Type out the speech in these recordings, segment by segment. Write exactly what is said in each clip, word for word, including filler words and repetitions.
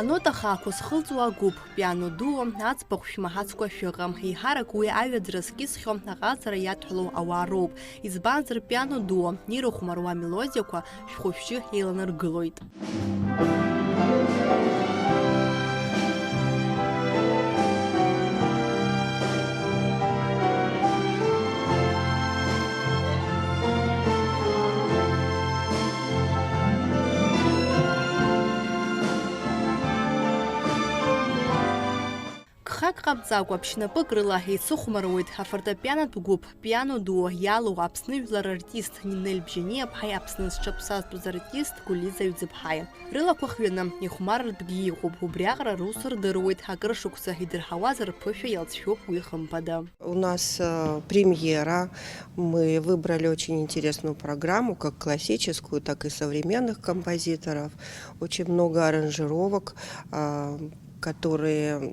Анота хаақәа зхылҵуа агәыԥ, пиано дуо, аӡбахә шәмаҳацкәа шәыҟам. Еиҳарак уи аҩаӡара зкьысхьоу, аҟазара иадҳәалоу ауаа роуп. Избанзар, пиано дуо, ирыхәмаруа амелодиақәа шәҟәы-шәжьы еиланаргылоит. Гхак ҟамҵакәа, ԥшьнапык рыла еицыхәмаруеит афортепианотә гәыԥ, пиано дуо иалоу Аԥсны жәлар артист Нинель Бжьаниаԥҳаи Аԥсны зҽаԥсазтәыз артист Гәлиза Ҩӡыԥҳаи. Рылақәа хҩаны, ихәмарратәгьы иҟоуп, убриаҟара рус рдыруеит, акыр шықәса идырҳауаз рԥышәа иалҵшәоуп уи хымԥада. У нас, э, премьера. Мы выбрали очень интересную программу, как классическую, так и современных композиторов. Очень много аранжировок, а, которые, м,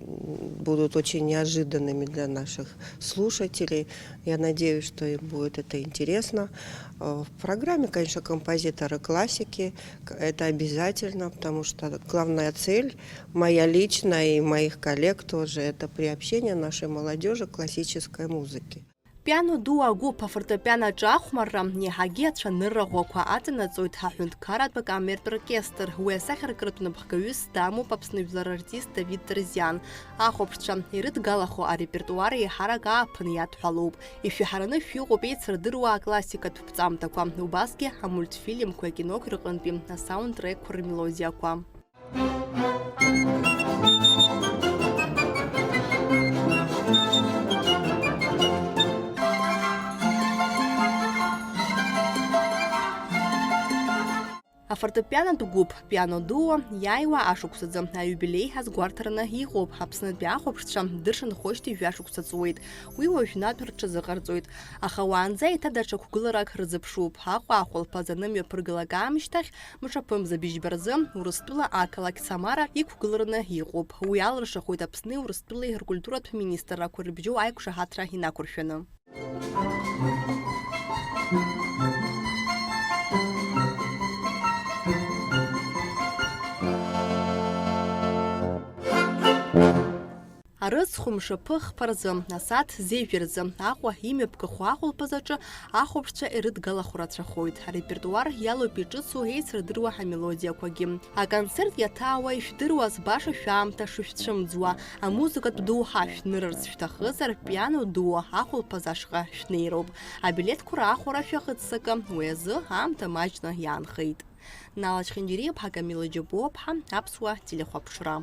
будут очень неожиданными для наших слушателей. Я надеюсь, что им будет это интересно. Э, в программе, конечно, композиторы классики. К-, это обязательно, потому что главная цель, моя личная и моих коллег тоже, это приобщение нашей молодежи к классической музыке. Пиано дуо агәыԥ афортепиано аҿы ахәмарра иаҳагьы ацәанырра ӷәӷәақәа аҵанаҵоит аҳәынҭқарратә акамертә оркестр. Уи асахьаркыратә напхгаҩыс дамоуп Аԥсны жәлар артист Давид Дырзиан. Ахәаԥшцәа ирыдгалахо арепертуар еиҳарак ааԥын иадҳәалоуп. Ишәаҳараны шәыҟоуп еицырдыруа аклассикатә ԥҵамҭақәа, убасгьы амультфильмқәеи акиноқәеи рҟынтәи асаундтрекқәа рмелодиақәа. Афортепианотә гәыԥ, пиано дуо, иааиуа ашықәсаӡа аиубилеи азгәарҭараны иҟоуп. Аԥснытәи ахәаԥшцәа дыршанхошьҭеи жәа шықәса ҵуеит. Уи уажәнатә рҽазыҟарҵоит. Аха уаанӡа еиҭа даҽа қәгыларак рзыԥшуп. Аҟәа ахәылԥазы анымҩаԥыргалак аамышьҭахь, мшаԥымза быжьба рзы Урыстәыла ақалақь Самара иқәгылараны иҟоуп. Уи алыршахоит Аԥсни Урыстәылеи ркультуратә министррақәа рыбжьоу аиқәшаҳаҭра инақәыршәаны. Арыцхә мшаԥы хԥа рзы, асааҭ зежәа рзы, Аҟәа имҩаԥгахо ахәылԥаз аҿы ахәаԥшцәа ирыдгалахо рацәахоит. Арепертуар иалоуп иҿыцу еицырдыруа амелодиақәагьы. Аконцерт иаҭаауа ишәдыруаз баша шәаамҭа шышәцәымӡуа, амузыкатә доуҳа шәнырырц шәҭахызар, пиано дуо ахәылԥаз ашҟа шәнеироуп. Абилеҭқәа раахәара шәахыццакы, уи азы аамҭа маҷны иаанхеит. Нала Чхинџьариаԥҳа, Камила Џьапуаԥҳа, Аԥсуа телехәаԥшра.